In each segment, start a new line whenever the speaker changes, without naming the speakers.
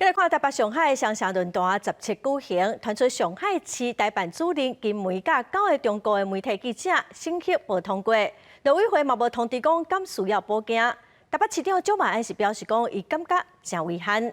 來看台北上海雙城論壇十七舉行，傳出上海市台辦主任金梅佮九个中國的媒體記者審核無通過，陸委會嘛無通知講敢需要補件。台北市長蔣萬安是表示講，伊感覺誠遺憾。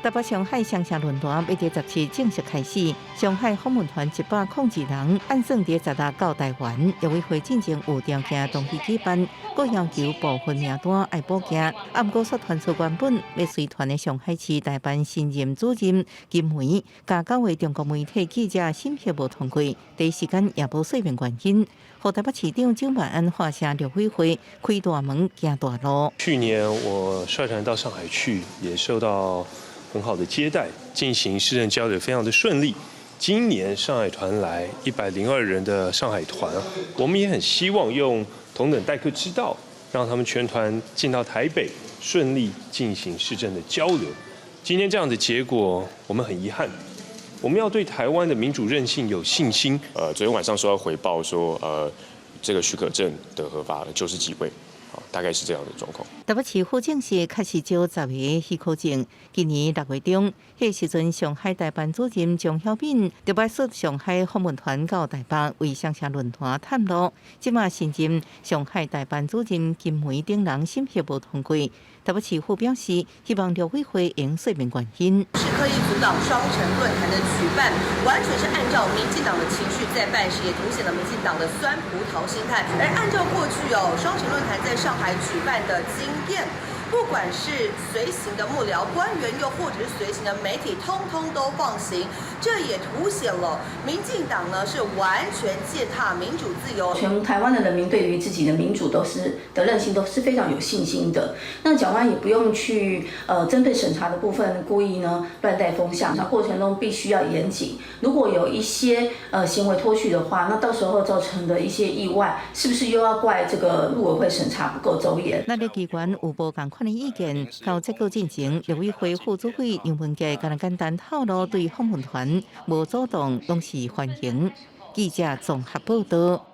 台北上海雙城論壇欲佇17正式開始，上海訪問團102人，按算佇16到台灣。陸委會進前有條件同意舉辦，閣要求部分名單愛補件。啊，毋過煞傳出原本欲隨團的上海市台辦新任主任金梅，佮九位中國媒體記者審核無通過，第一時間也無說明原因。予台北市長蔣萬安發聲陸委會開大門行大路。
去年我率團到上海去，也受到很好的接待，進行市政交流非常的順利。今年上海團來102人的上海團，我們也很希望用同等待客之道，讓他們全團進到台北，順利進行市政的交流。今天這樣的結果，我們很遺憾。我們要對台灣的民主韌性有信心。
昨天晚上收到回報說，這個許可證的核發了90幾位。大概是這樣的狀況。
台北市府證實確實少十个許可證。今年6月中，彼時陣上海台辦主任張曉敏特別率上海訪問團到台北為雙城論壇探路。這馬新任上海台辦主任金梅等人審核無通過。台北市府表示，希望陸委會應說明原因。
是刻意阻擋雙城論壇的舉辦，完全是按照民進黨的情緒在辦事，也凸顯了民進黨的酸葡萄心態。而按照過去哦，雙城論壇在上海舉辦的經驗，不管是隨行的幕僚官員，又或者是隨行的媒體，通通都放行。這也凸顯了民進黨呢是完全踐踏民主自由。
全台灣的人民對於自己的民主都是的韌性都是非常有信心的。那蔣萬安也不用去針對審查的部分故意呢亂帶風向，那過程中必須要嚴謹。如果有一些行為脫序的話，那到時候造成的一些意外，是不是又要怪這個陸委會審查不夠周延？
那個機關有無仝款的意見？到這個進前，陸委會副主委楊文傑敢若簡單透露，對訪問團無阻擋，攏是歡迎。記者綜合報道。